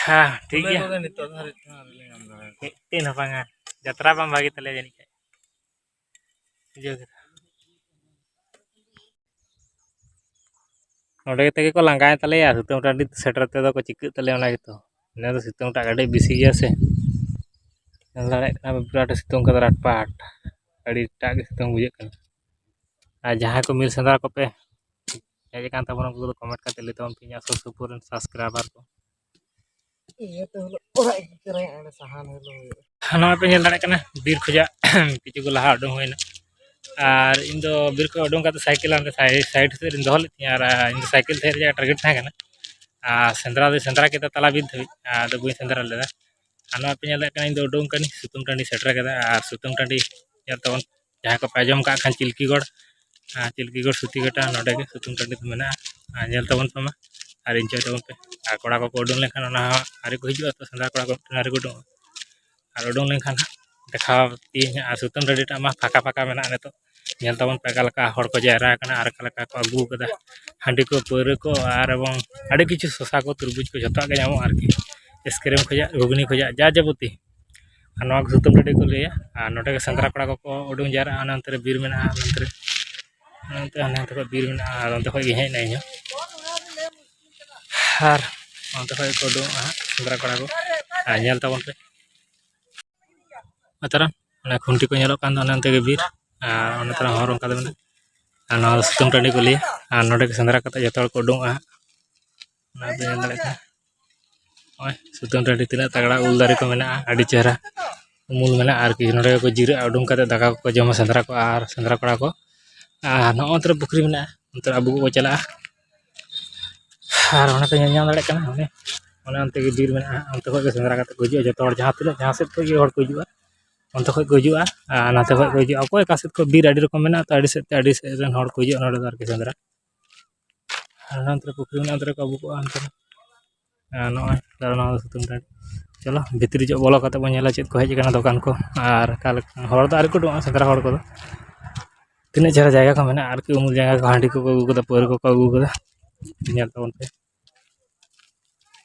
ᱦᱮᱸ, ᱴᱷᱤᱠ ᱜᱮᱭᱟ᱾ ᱱᱤᱛᱚᱜ ᱫᱷᱟᱹᱨᱤᱡ ᱛᱮᱦᱚᱸ ᱟᱹᱣᱨᱤ ᱞᱮ ᱧᱟᱢ ᱫᱟᱲᱮᱭᱟᱠᱚᱣᱟ᱾ ᱢᱤᱫᱴᱮᱱ ᱦᱚᱸ ᱵᱟᱝᱟ, ᱡᱟᱛᱨᱟ ᱵᱟᱝ ᱵᱷᱟᱜᱮ ᱛᱟᱞᱮᱭᱟ ᱡᱟᱹᱱᱤᱡ ᱠᱷᱟᱡ᱾ ᱵᱩᱡᱷᱟᱹᱣ ᱠᱮᱫᱟ᱾ ᱱᱚᱸᱰᱮ ᱛᱮᱜᱮ ᱠᱚ ᱞᱟᱸᱜᱟᱭᱮᱱ ᱛᱟᱞᱮᱭᱟ, ᱥᱩᱛᱟᱹᱢ ᱴᱟᱺᱰᱤ ᱥᱮᱴᱮᱨ ᱛᱮᱫᱚ ᱠᱚ ᱪᱤᱠᱟᱹᱜ ᱛᱟᱞᱮᱭᱟ ᱚᱱᱟ ᱜᱮᱛᱚ᱾ ᱱᱮᱥ ᱫᱚ ᱥᱤᱛᱩᱝ ᱴᱟᱜ ᱟᱹᱰᱤ ᱵᱮᱥᱤ ᱜᱮᱭᱟ ᱥᱮ᱾ ᱧᱮᱞ ᱫᱟᱲᱮᱭᱟᱜ ᱠᱟᱱᱟ ᱯᱮ, ᱵᱤᱨᱟᱴ ᱥᱤᱛᱩᱝ ᱠᱟᱫᱟ ᱨᱟᱴᱯᱟᱴ᱾ ᱟᱹᱰᱤ ᱮᱴᱟᱜ ᱜᱮ ᱥᱤᱛᱩᱝ ᱵᱩᱡᱷᱟᱹᱜ ᱠᱟᱱᱟ᱾ ᱟᱨ ᱡᱟᱦᱟᱸᱭ ᱠᱚ ᱢᱤᱞ ᱥᱮᱸᱫᱽᱨᱟ ᱠᱚᱯᱮ ᱦᱮᱡ ᱟᱠᱟᱱ ᱛᱟᱵᱚᱱᱟ, ᱩᱱᱠᱩ ᱫᱚ comment ᱠᱟᱛᱮ ᱞᱟᱹᱭ ᱛᱟᱵᱚᱱ ᱯᱮ, ᱤᱧᱟᱹᱜ ᱥᱩᱨ ᱥᱩᱯᱩᱨ ᱨᱮᱱ subscriber ᱠᱚ᱾ ᱤᱭᱟᱹ ᱛᱮ ᱦᱩᱞᱩᱜ ᱚᱲᱟᱜ ᱤᱫᱤ ᱛᱚᱨᱟᱭᱟ, ᱚᱸᱰᱮ ᱥᱟᱦᱟᱱ ᱦᱩᱞᱩᱜ ᱦᱩᱭᱩᱜᱼᱟ᱾ ᱱᱚᱣᱟ ᱯᱮ ᱧᱮᱞ ᱫᱟᱲᱮᱭᱟᱜ ᱠᱟᱱᱟ, ᱵᱤᱨ ᱠᱷᱚᱡᱟᱜ ᱠᱤᱪᱷᱩ ᱠᱚ ᱞᱟᱦᱟ ᱩᱰᱩᱝ ᱦᱩᱭᱱᱟ᱾ ᱟᱨ ᱤᱧ ᱫᱚ ᱵᱤᱨ ᱠᱷᱚᱡ ᱩᱰᱩᱝ ᱠᱟᱛᱮ ᱥᱟᱭᱠᱮᱞ ᱦᱟᱱᱛᱮ side, side ᱥᱮᱫ ᱨᱤᱧ ᱫᱚᱦᱚ ᱞᱮᱫ ᱛᱤᱧᱟᱹ᱾ ᱟᱨ ᱤᱧ ᱫᱚ ᱥᱟᱭᱠᱮᱞ ᱛᱟᱦᱮᱸ ᱨᱮᱭᱟᱜ target ᱛᱟᱦᱮᱸ ᱠᱟᱱᱟ᱾ ᱟᱨ ᱥᱮᱸᱫᱽᱨᱟ ᱫᱚᱧ ᱥᱮᱸᱫᱽᱨᱟ ᱠᱮᱫᱟ ᱛᱟᱞᱟ ᱵᱤᱨ ᱫᱷᱟᱹᱵᱤᱡ, ᱟᱫᱚ ᱵᱟᱹᱧ ᱥᱮᱸᱫᱽᱨᱟ ᱞᱮᱫᱟ᱾ ᱟᱨ ᱱᱚᱣᱟ ᱯᱮ ᱧᱮᱞ ᱫᱟᱲᱮᱭᱟᱜ ᱠᱟᱱᱟ, ᱤᱧ ᱫᱚ ᱩᱰᱩᱝ ᱠᱟᱹᱱᱟᱹᱧ, ᱥᱩᱛᱟᱹᱢ ᱴᱟᱺᱰᱤ ᱥᱮᱴᱮᱨ ᱠᱮᱫᱟ᱾ ᱟᱨ ᱥᱩᱛᱟᱹᱢ ᱴᱟᱺᱰᱤ ᱧᱮᱞ ᱛᱟᱵᱚᱱ, ᱡᱟᱦᱟᱸᱭ ᱠᱚᱯᱮ ᱟᱸᱡᱚᱢ ᱠᱟᱜ ᱠᱷᱟᱱ ᱪᱤᱞᱠᱤᱜᱚᱲ, ᱟᱨ ᱪᱤᱞᱠᱤᱜᱚᱲ ᱥᱩᱛᱤ ᱠᱟᱴᱟ, ᱱᱚᱸᱰᱮ ᱜᱮ ᱥᱩᱛᱟᱹᱢ ᱴᱟᱺᱰᱤ ᱫᱚ ᱢᱮᱱᱟᱜᱼᱟ᱾ ᱟᱨ ᱧᱮᱞ ᱛᱟᱵᱚᱱ ᱯᱮ ᱢᱟ, ᱟᱨ enjoy ᱛᱟᱵᱚᱱ ᱯᱮ᱾ ᱟᱨ ᱠᱚᱲᱟ ᱠᱚᱠᱚ ᱩᱰᱩᱝ ᱞᱮᱱᱠᱷᱟᱱ ᱚᱱᱟ ᱦᱚᱸ ᱟᱹᱣᱨᱤ ᱠᱚ ᱦᱤᱡᱩᱜᱼᱟ, ᱛᱚ ᱥᱮᱸᱫᱽᱨᱟ ᱠᱚᱲᱟ ᱠᱚ ᱢᱤᱫᱴᱮᱱ ᱟᱹᱣᱨᱤ ᱠᱚ ᱩᱰᱩᱝᱚᱜᱼᱟ᱾ ᱟᱨ ᱩᱰᱩᱝ ᱞᱮᱱᱠᱷᱟᱱ ᱦᱟᱸᱜ ᱫᱮᱠᱷᱟᱣ ᱯᱮᱭᱟᱹᱧ ᱦᱟᱸᱜ᱾ ᱟᱨ ᱥᱩᱛᱟᱹᱢ ᱴᱟᱺᱰᱤ ᱴᱟᱜ ᱢᱟ ᱯᱷᱟᱸᱠᱟ ᱯᱷᱟᱸᱠᱟ ᱢᱮᱱᱟᱜᱼᱟ ᱱᱤᱛᱚᱜ᱾ ᱧᱮᱞ ᱛᱟᱵᱚᱱ ᱯᱮ ᱚᱠᱟ ᱞᱮᱠᱟ ᱦᱚᱲ ᱠᱚ ᱡᱟᱣᱨᱟ ᱟᱠᱟᱱᱟ ᱟᱨ ᱚᱠᱟ ᱞᱮᱠᱟ ᱠᱚ ᱟᱹᱜᱩ ᱟᱠᱟᱫᱟ ᱦᱟᱺᱰᱤ ᱠᱚ, ᱯᱟᱹᱣᱨᱟᱹ ᱠᱚ, ᱟᱨ ᱮᱵᱚᱝ ᱟᱹᱰᱤ ᱠᱤᱪᱷᱩ ᱥᱚᱥᱟ ᱠᱚ, ᱛᱩᱨᱵᱩᱡᱽ ᱠᱚ, ᱡᱷᱚᱛᱚᱣᱟᱜ ᱜᱮ ᱧᱟᱢᱚᱜᱼᱟ ᱟᱨᱠᱤ᱾ ice cream ᱠᱷᱚᱡᱟᱜ, ᱜᱷᱩᱜᱽᱱᱤ ᱠᱷᱚᱡᱟᱜ, ᱡᱟ ᱡᱟᱵᱚᱛᱤ᱾ ᱟᱨ ᱱᱚᱣᱟ ᱠᱚ ᱥᱩᱛᱟᱹᱢ ᱴᱟᱺᱰᱤ ᱠᱚ ᱞᱟᱹᱭᱟ᱾ ᱟᱨ ᱱᱚᱸᱰᱮ ᱜᱮ ᱥᱮᱸᱫᱽᱨᱟ ᱠᱚᱲᱟ ᱠᱚᱠᱚ ᱩᱰᱩᱝ ᱡᱟᱣᱨᱟᱜᱼᱟ᱾ ᱚᱱᱮ ᱚᱱᱛᱮ ᱨᱮ ᱵᱤᱨ ᱢᱮᱱᱟᱜᱼᱟ, ᱚᱱᱮ ᱚᱱᱛᱮ ᱨᱮ, ᱚᱱᱮ ᱚᱱᱛᱮ, ᱦᱟᱱᱮ ᱚᱱᱛᱮ ᱠᱷᱚᱡ ᱵᱤᱨ ᱢᱮᱱᱟᱜᱼᱟ᱾ ᱟᱨ ᱚᱱᱛᱮ ᱠᱷᱚᱡ ᱜᱮ ᱦᱮᱡ ᱮᱱᱟ ᱤᱧ ᱦᱚᱸ᱾ ᱟᱨ ᱚᱱᱛᱮ ᱠᱷᱚᱡ ᱜᱮᱠᱚ ᱩᱰᱩᱝᱚᱜᱼᱟ ᱦᱟᱸᱜ ᱥᱮᱸᱫᱽᱨᱟ ᱠᱚᱲᱟ ᱠᱚ᱾ ᱟᱨ ᱧᱮᱞ ᱛᱟᱵᱚᱱ ᱯᱮ᱾ ᱟᱨ ᱛᱟᱨᱟ ᱚᱱᱮ ᱠᱷᱩᱱᱴᱤ ᱠᱚ ᱧᱮᱞᱚᱜ ᱠᱟᱱ ᱫᱚ, ᱚᱱᱮ ᱚᱱᱛᱮ ᱜᱮ ᱵᱤᱨ᱾ ᱟᱨ ᱚᱱᱮ ᱛᱟᱨᱟ ᱦᱚᱨ ᱚᱱᱠᱟ ᱫᱚ ᱢᱮᱱᱟᱜᱼᱟ᱾ ᱟᱨ ᱱᱚᱣᱟ ᱫᱚ ᱥᱩᱛᱟᱹᱢ ᱴᱟᱺᱰᱤ ᱠᱚ ᱞᱟᱹᱭᱟ᱾ ᱟᱨ ᱱᱚᱸᱰᱮ ᱜᱮ ᱥᱮᱸᱫᱽᱨᱟ ᱠᱟᱛᱮ ᱡᱚᱛᱚ ᱦᱚᱲ ᱠᱚ ᱩᱰᱩᱝᱚᱜᱼᱟ ᱦᱟᱸᱜ᱾ ᱚᱱᱟ ᱯᱮ ᱧᱮᱞ ᱫᱟᱲᱮᱭᱟᱜ ᱠᱟᱱᱟ᱾ ᱱᱚᱜᱼᱚᱭ ᱥᱩᱛᱟᱹᱱ ᱴᱟᱺᱰᱤ ᱛᱤᱱᱟᱹᱜ ᱛᱟᱜᱲᱟ ᱩᱞ ᱫᱟᱨᱮ ᱠᱚ ᱢᱮᱱᱟᱜᱼᱟ, ᱟᱹᱰᱤ ᱪᱮᱦᱨᱟ ᱩᱢᱩᱞ ᱢᱮᱱᱟᱜᱼᱟ ᱟᱨᱠᱤ᱾ ᱱᱚᱰᱮ ᱜᱮᱠᱚ ᱡᱤᱨᱟᱹᱜᱼᱟ, ᱩᱰᱩᱝ ᱠᱟᱛᱮ ᱫᱟᱠᱟ ᱠᱚᱠᱚ ᱡᱚᱢᱟ ᱥᱮᱸᱫᱽᱨᱟ ᱠᱚ ᱟᱨ ᱥᱮᱸᱫᱽᱨᱟ ᱠᱚᱲᱟ ᱠᱚ᱾ ᱟᱨ ᱱᱚᱜᱼᱚ ᱱᱚᱛᱮ ᱨᱮ ᱯᱩᱠᱷᱨᱤ ᱢᱮᱱᱟᱜᱼᱟ, ᱚᱱᱛᱮ ᱨᱮ ᱟᱵᱚ ᱠᱚᱠᱚ ᱪᱟᱞᱟᱜᱼᱟ᱾ ᱟᱨ ᱚᱱᱟ ᱯᱮ ᱧᱮᱞ ᱧᱟᱢ ᱫᱟᱲᱮᱭᱟᱜ ᱠᱟᱱᱟ, ᱚᱱᱮ ᱚᱱᱮ ᱚᱱᱛᱮ ᱜᱮ ᱵᱤᱨ ᱢᱮᱱᱟᱜᱼᱟ, ᱚᱱᱛᱮ ᱠᱷᱚᱱ ᱜᱮ ᱥᱮᱸᱫᱽᱨᱟ ᱠᱟᱛᱮ ᱠᱚ ᱦᱤᱡᱩᱜᱼᱟ ᱡᱚᱛᱚ ᱦᱚᱲ, ᱡᱟᱦᱟᱸ ᱛᱤᱱᱟᱹᱜ ᱡᱟᱦᱟᱸ ᱥᱮᱫ ᱠᱷᱚᱱ ᱜᱮ ᱦᱚᱲ ᱠᱚ ᱦᱤᱡᱩᱜᱼᱟ, ᱚᱱᱛᱮ ᱠᱷᱚᱱ ᱠᱚ ᱦᱤᱡᱩᱜᱼᱟ᱾ ᱟᱨ ᱱᱚᱛᱮ ᱠᱷᱚᱱ ᱠᱚ ᱦᱤᱡᱩᱜᱼᱟ, ᱚᱠᱚᱭ ᱚᱠᱟ ᱥᱮᱫ ᱠᱷᱚᱱ, ᱵᱤᱨ ᱟᱹᱰᱤ ᱨᱚᱠᱚᱢ ᱢᱮᱱᱟᱜᱼᱟ ᱛᱚ, ᱟᱹᱰᱤ ᱥᱮᱫ ᱛᱮ ᱟᱹᱰᱤ ᱥᱮᱫ ᱨᱮᱱ ᱦᱚᱲ ᱠᱚ ᱦᱤᱡᱩᱜᱼᱟ ᱱᱚᱰᱮ ᱫᱚ ᱟᱨᱠᱤ ᱥᱮᱸᱫᱽᱨᱟ᱾ ᱟᱨ ᱚᱱᱟ ᱚᱱᱛᱮ ᱨᱮ ᱯᱩᱠᱷᱨᱤ ᱢᱮᱱᱟᱜᱼᱟ, ᱚᱱᱛᱮ ᱨᱮᱠᱚ ᱟᱹᱜᱩ ᱠᱚᱣᱟ ᱚᱱᱛᱮ ᱨᱮ᱾ ᱟᱨ ᱱᱚᱜᱼᱚᱭ ᱛᱟᱦᱞᱮ ᱱᱚᱣᱟ ᱫᱚ ᱥᱩᱛᱟᱹᱱ ᱴᱟᱺᱰᱤ᱾ ᱪᱚᱞᱚ ᱵᱷᱤᱛᱨᱤ ᱧᱚᱜ ᱵᱚᱞᱚ ᱠᱟᱛᱮ ᱵᱚᱱ ᱧᱮᱞᱟ ᱪᱮᱫ ᱠᱚ ᱦᱮᱡ ᱟᱠᱟᱱᱟ ᱫᱚᱠᱟᱱ ᱠᱚ, ᱟᱨ ᱚᱠᱟ ᱞᱮᱠᱟ ᱦᱚᱲ ᱫᱚ ᱟᱹᱣᱨᱤ ᱠᱚ ᱩᱰᱩᱠᱚᱜᱼᱟ ᱥᱮᱸᱫᱽᱨᱟ ᱦᱚᱲ ᱠᱚᱫᱚ᱾ ᱛᱤᱱᱟᱹᱜ ᱪᱮᱦᱨᱟ ᱡᱟᱭᱜᱟ ᱠᱚ ᱢᱮᱱᱟᱜᱼᱟ ᱟᱨᱠᱤ, ᱩᱢᱩᱞ ᱡᱟᱭᱜᱟ ᱠᱚ, ᱦᱟᱺᱰᱤ ᱠᱚᱠᱚ ᱟᱹᱜᱩ ᱠᱟᱫᱟ, ᱯᱟᱹᱣᱨᱟᱹ ᱠᱚᱠᱚ ᱟᱹᱜᱩ ᱠᱟᱫᱟ᱾ ᱧᱮᱞ ᱛᱟᱵᱚᱱ ᱯᱮ᱾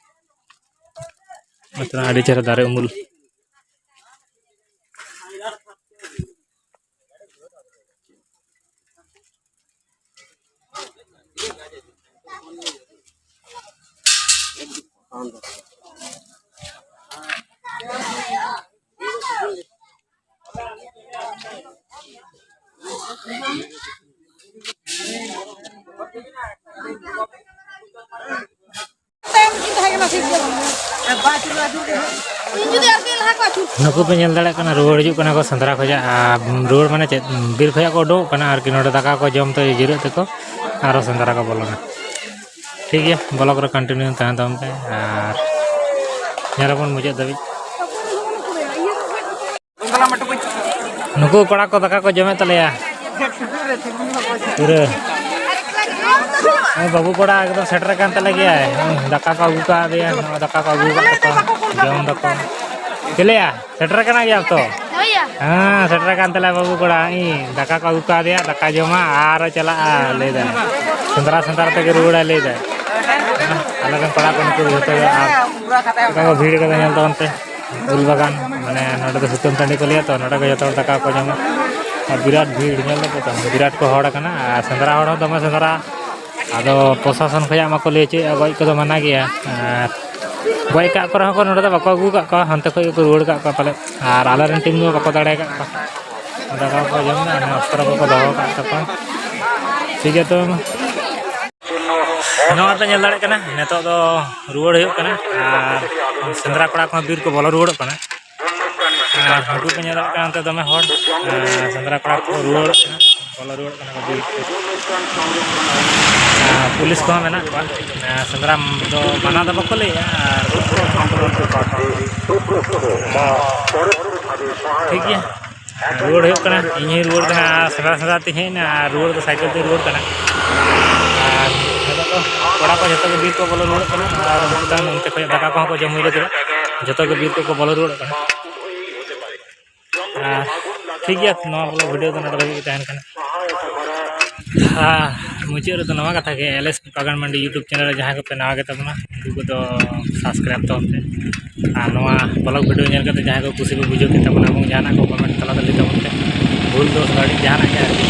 ᱟᱪᱪᱷᱟ, ᱟᱹᱰᱤ ᱪᱮᱦᱨᱟ ᱫᱟᱨᱮ ᱩᱢᱩᱞ᱾ ᱱᱩᱠᱩ ᱯᱮ ᱧᱮᱞ ᱫᱟᱲᱮᱭᱟᱜ ᱠᱟᱱᱟ, ᱨᱩᱣᱟᱹᱲ ᱦᱤᱡᱩᱜ ᱠᱟᱱᱟ ᱠᱚ ᱥᱮᱸᱫᱽᱨᱟ ᱠᱷᱚᱱᱟᱜ᱾ ᱟᱨ ᱨᱩᱣᱟᱹᱲ ᱢᱟᱱᱮ ᱪᱮᱫ, ᱵᱤᱨ ᱠᱷᱚᱱᱟᱜ ᱠᱚ ᱩᱰᱩᱠᱚᱜ ᱠᱟᱱᱟ ᱟᱨᱠᱤ᱾ ᱱᱚᱰᱮ ᱫᱟᱠᱟ ᱠᱚ ᱡᱚᱢ ᱛᱮ ᱡᱤᱨᱟᱹᱜ ᱛᱮᱠᱚ ᱟᱨᱚ ᱥᱮᱸᱫᱽᱨᱟ ᱠᱚ ᱵᱚᱞᱚᱱᱟ᱾ ᱴᱷᱤᱠ ᱜᱮᱭᱟ, ᱵᱞᱚᱜᱽ ᱨᱮ ᱠᱚᱱᱴᱤᱱᱤᱭᱩ ᱛᱟᱦᱮᱱ ᱛᱟᱵᱚᱱ ᱯᱮ ᱟᱨ ᱧᱮᱞ ᱟᱵᱚᱱ ᱢᱩᱪᱟᱹᱫ ᱫᱷᱟᱹᱵᱤᱡ᱾ ᱱᱩᱠᱩ ᱠᱚᱲᱟ ᱠᱚ ᱫᱟᱠᱟ ᱠᱚ ᱡᱚᱢᱮᱫ ᱛᱟᱞᱮᱭᱟ ᱯᱩᱨᱟᱹ᱾ ᱱᱚᱜᱼᱚᱭ ᱵᱟᱹᱵᱩ ᱠᱚᱲᱟ ᱮᱠᱫᱚᱢ ᱥᱮᱴᱮᱨ ᱟᱠᱟᱱ ᱛᱟᱞᱮ ᱜᱮᱭᱟᱭ᱾ ᱱᱚᱜᱼᱚᱭ ᱫᱟᱠᱟ ᱠᱚ ᱟᱹᱜᱩ ᱠᱟᱣᱫᱮᱭᱟ, ᱱᱚᱜᱼᱚᱭ ᱫᱟᱠᱟ ᱠᱚ ᱟᱹᱜᱩ ᱠᱟᱫ ᱛᱟᱠᱚᱣᱟ, ᱡᱚᱢ ᱫᱟᱠᱚ᱾ ᱪᱮᱞᱮᱭᱟ, ᱥᱮᱴᱮᱨ ᱟᱠᱟᱱᱟ ᱜᱮᱭᱟᱢ ᱛᱚ? ᱦᱳᱭ ᱭᱟ᱾ ᱦᱮᱸ, ᱥᱮᱴᱮᱨ ᱟᱠᱟᱱ ᱛᱟᱞᱮᱭᱟ ᱵᱟᱹᱵᱩ ᱠᱚᱲᱟ᱾ ᱤᱧ ᱫᱟᱠᱟ ᱠᱚ ᱟᱹᱜᱩ ᱠᱟᱣᱫᱮᱭᱟ, ᱫᱟᱠᱟ ᱡᱚᱢᱟ ᱟᱨᱚ ᱪᱟᱞᱟᱜᱼᱟ ᱞᱟᱹᱭᱫᱟᱭ᱾ ᱥᱮᱸᱫᱽᱨᱟ ᱥᱮᱸᱫᱽᱨᱟ ᱛᱮᱜᱮ ᱨᱩᱣᱟᱹᱲᱟᱭ ᱞᱟᱹᱭᱫᱟᱭ᱾ ᱟᱞᱮ ᱨᱮᱱ ᱠᱚᱲᱟ ᱠᱚ ᱱᱩᱠᱩ ᱡᱚᱛᱚ ᱜᱮ᱾ ᱟᱨ ᱪᱮᱫᱠᱟ ᱠᱚ ᱵᱷᱤᱲ ᱠᱟᱫᱟ ᱧᱮᱞ ᱛᱟᱵᱚᱱ ᱯᱮ᱾ ᱩᱞ ᱵᱟᱜᱟᱱ, ᱢᱟᱱᱮ ᱱᱚᱰᱮ ᱫᱚ ᱥᱩᱛᱟᱹᱱ ᱴᱟᱺᱰᱤ ᱠᱚ ᱞᱟᱹᱭᱟ ᱛᱚ, ᱱᱚᱰᱮ ᱜᱮ ᱡᱚᱛᱚ ᱦᱚᱲ ᱫᱟᱠᱟ ᱠᱚ ᱡᱚᱢᱟ᱾ ᱟᱨ ᱵᱤᱨᱟᱴ ᱵᱷᱤᱲ ᱧᱮᱞ ᱫᱟᱯᱮ ᱛᱚ, ᱵᱤᱨᱟᱴ ᱠᱚ ᱦᱚᱲ ᱠᱟᱱᱟ᱾ ᱟᱨ ᱥᱮᱸᱫᱽᱨᱟ ᱦᱚᱲ ᱦᱚᱸ ᱫᱚᱢᱮ ᱥᱮᱸᱫᱽᱨᱟ᱾ ᱟᱫᱚ ᱯᱨᱚᱥᱟᱥᱚᱱ ᱠᱷᱚᱱᱟᱜ ᱢᱟᱠᱚ ᱞᱟᱹᱭ ᱦᱚᱪᱚᱭᱮᱫᱼᱟ ᱜᱚᱡ ᱠᱚᱫᱚ ᱢᱟᱱᱟ ᱜᱮᱭᱟ᱾ ᱟᱨ ᱜᱚᱡ ᱠᱟᱜ ᱠᱚ ᱨᱮᱦᱚᱸ ᱠᱚ, ᱱᱚᱰᱮ ᱫᱚ ᱵᱟᱠᱚ ᱟᱹᱜᱩ ᱠᱟᱜ ᱠᱚᱣᱟ, ᱦᱟᱱᱛᱮ ᱠᱷᱚᱱ ᱜᱮᱠᱚ ᱨᱩᱣᱟᱹᱲ ᱠᱟᱜ ᱠᱚᱣᱟ ᱯᱟᱞᱮᱫ᱾ ᱟᱨ ᱟᱞᱮ ᱨᱮᱱ ᱴᱤᱢ ᱫᱚ ᱵᱟᱠᱚ ᱫᱟᱲᱮ ᱠᱟᱜ ᱠᱚᱣᱟ᱾ ᱫᱟᱠᱟ ᱠᱚ ᱡᱚᱢ ᱮᱫᱟ, ᱚᱱᱮ ᱚᱥᱛᱨᱚ ᱠᱚᱠᱚ ᱫᱚᱦᱚ ᱠᱟᱜ ᱛᱟᱠᱚᱣᱟ᱾ ᱴᱷᱤᱠ ᱜᱮᱭᱟ, ᱛᱚᱵᱮ ᱢᱟ᱾ ᱱᱚᱣᱟ ᱯᱮ ᱧᱮᱞ ᱫᱟᱲᱮᱭᱟᱜ ᱠᱟᱱᱟ, ᱱᱤᱛᱚᱜ ᱫᱚ ᱨᱩᱣᱟᱹᱲ ᱦᱩᱭᱩᱜ ᱠᱟᱱᱟ ᱟᱨ ᱥᱮᱸᱫᱽᱨᱟ ᱠᱚᱲᱟ ᱠᱚᱦᱚᱸ ᱵᱤᱨ ᱠᱚ ᱵᱚᱞᱚ ᱨᱩᱣᱟᱹᱲᱚᱜ ᱠᱟᱱᱟ᱾ ᱟᱨ ᱱᱩᱠᱩ ᱯᱮ ᱧᱮᱞ ᱫᱟᱲᱮᱭᱟᱜ ᱠᱟᱱᱟ, ᱚᱱᱛᱮ ᱫᱚᱢᱮ ᱦᱚᱲ, ᱟᱨ ᱥᱮᱸᱫᱽᱨᱟ ᱠᱚᱲᱟ ᱠᱚ ᱨᱩᱣᱟᱹᱲᱚᱜ ᱠᱟᱱᱟ, ᱵᱚᱞᱚ ᱨᱩᱣᱟᱹᱲᱚᱜ ᱠᱟᱱᱟ ᱠᱚ ᱵᱤᱨ ᱛᱮ᱾ ᱟᱨ ᱯᱩᱞᱤᱥ ᱠᱚᱦᱚᱸ ᱢᱮᱱᱟᱜ ᱠᱚᱣᱟ᱾ ᱟᱨ ᱥᱮᱸᱫᱽᱨᱟ ᱫᱚ ᱢᱟᱱᱟ ᱫᱚ ᱵᱟᱠᱚ ᱞᱟᱹᱭᱮᱜᱼᱟ, ᱟᱨ ᱴᱷᱤᱠ ᱜᱮᱭᱟ, ᱨᱩᱣᱟᱹᱲ ᱦᱩᱭᱩᱜ ᱠᱟᱱᱟ᱾ ᱤᱧ ᱦᱚᱸᱧ ᱨᱩᱣᱟᱹᱲ ᱠᱟᱱᱟ, ᱥᱮᱸᱫᱽᱨᱟ ᱥᱮᱸᱫᱽᱨᱟ ᱛᱮᱧ ᱦᱮᱡ ᱮᱱᱟ, ᱟᱨ ᱨᱩᱣᱟᱹᱲ ᱫᱚ ᱥᱟᱭᱠᱮᱞ ᱛᱮᱧ ᱨᱩᱣᱟᱹᱲ ᱠᱟᱱᱟ᱾ ᱟᱨ ᱱᱤᱛᱚᱜ ᱫᱚ ᱠᱚᱲᱟ ᱠᱚ ᱡᱚᱛᱚ ᱜᱮ ᱵᱤᱨ ᱠᱚ ᱵᱚᱞᱚ ᱨᱩᱣᱟᱹᱲᱚᱜ ᱠᱟᱱᱟ, ᱟᱨ ᱩᱱᱠᱩ ᱛᱟᱭᱚᱢ ᱚᱱᱛᱮ ᱠᱷᱚᱱ ᱫᱟᱠᱟ ᱠᱚᱦᱚᱸ ᱠᱚ ᱡᱚᱢ ᱦᱩᱭ ᱠᱟᱛᱮ ᱡᱚᱛᱚ ᱜᱮ ᱵᱤᱨ ᱠᱚᱠᱚ ᱵᱚᱞᱚ ᱨᱩᱣᱟᱹᱲᱚᱜ ᱠᱟᱱᱟ᱾ ᱟᱨ ᱴᱷᱤᱠ ᱜᱮᱭᱟ, ᱱᱚᱣᱟ ᱵᱚᱞᱚᱜ ᱵᱷᱤᱰᱤᱭᱳ ᱫᱚ ᱱᱚᱰᱮ ᱫᱷᱟᱹᱵᱤᱡ ᱜᱮ ᱛᱟᱦᱮᱱ ᱠᱟᱱᱟ᱾ ᱟᱨ ᱢᱩᱪᱟᱹᱫ ᱨᱮᱫᱚ ᱱᱚᱣᱟ ᱠᱟᱛᱷᱟ ᱜᱮ, ᱮᱞ ᱮᱥ ᱯᱟᱜᱟᱱ ᱢᱟᱱᱰᱤ YouTube ᱪᱮᱱᱮᱞ ᱨᱮ ᱡᱟᱦᱟᱸᱭ ᱠᱚᱯᱮ ᱱᱟᱣᱟ ᱜᱮ ᱛᱟᱵᱚᱱᱟ, ᱩᱱᱠᱩ ᱠᱚᱫᱚ ᱥᱟᱵᱥᱠᱨᱟᱭᱤᱵᱽ ᱛᱟᱵᱚᱱ ᱯᱮ᱾ ᱟᱨ ᱱᱚᱣᱟ ᱵᱞᱚᱜ ᱵᱷᱤᱰᱤᱭᱳ ᱧᱮᱞ ᱠᱟᱛᱮ ᱡᱟᱦᱟᱸᱭ ᱠᱚ ᱠᱩᱥᱤ ᱠᱚ ᱵᱩᱡᱷᱟᱹᱣ ᱠᱮᱫ ᱛᱟᱵᱚᱱᱟ ᱮᱵᱚᱝ ᱡᱟᱦᱟᱱᱟᱜ ᱠᱚ ᱠᱚᱢᱮᱱᱴ ᱛᱟᱞᱟ ᱛᱮ ᱞᱟᱹᱭ ᱛᱟᱵᱚᱱ ᱯᱮ, ᱵᱷᱩᱞ ᱫᱚ ᱟᱹᱰᱤ ᱡᱟᱦᱟᱱᱟᱜ ᱜᱮ ᱟᱨᱠᱤ᱾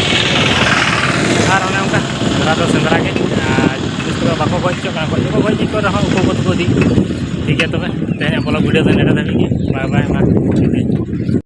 ᱟᱨ ᱚᱱᱮ ᱚᱱᱠᱟ ᱥᱮᱸᱫᱽᱨᱟ ᱫᱚ ᱥᱮᱸᱫᱽᱨᱟ ᱜᱮ, ᱟᱨ ᱯᱩᱞᱤᱥ ᱠᱚᱫᱚ ᱵᱟᱠᱚ ᱜᱚᱡ ᱦᱚᱪᱚᱜ ᱠᱟᱱᱟ, ᱜᱚᱡ ᱫᱚᱠᱚ ᱜᱚᱡ ᱠᱚ ᱨᱮᱦᱚᱸ ᱩᱠᱩ ᱩᱠᱩ ᱛᱮᱠᱚ ᱤᱫᱤ᱾ ᱴᱷᱤᱠ ᱜᱮᱭᱟ, ᱛᱚᱵᱮ ᱛᱮᱦᱮᱧᱟᱜ ᱵᱞᱚᱜ ᱵᱷᱤᱰᱤᱭᱳ ᱫᱚ ᱱᱚᱰᱮ ᱫᱷᱟᱹᱵᱤᱡ ᱜᱮ᱾ ᱵᱟᱭ ᱵᱟᱭ, ᱢᱟ᱾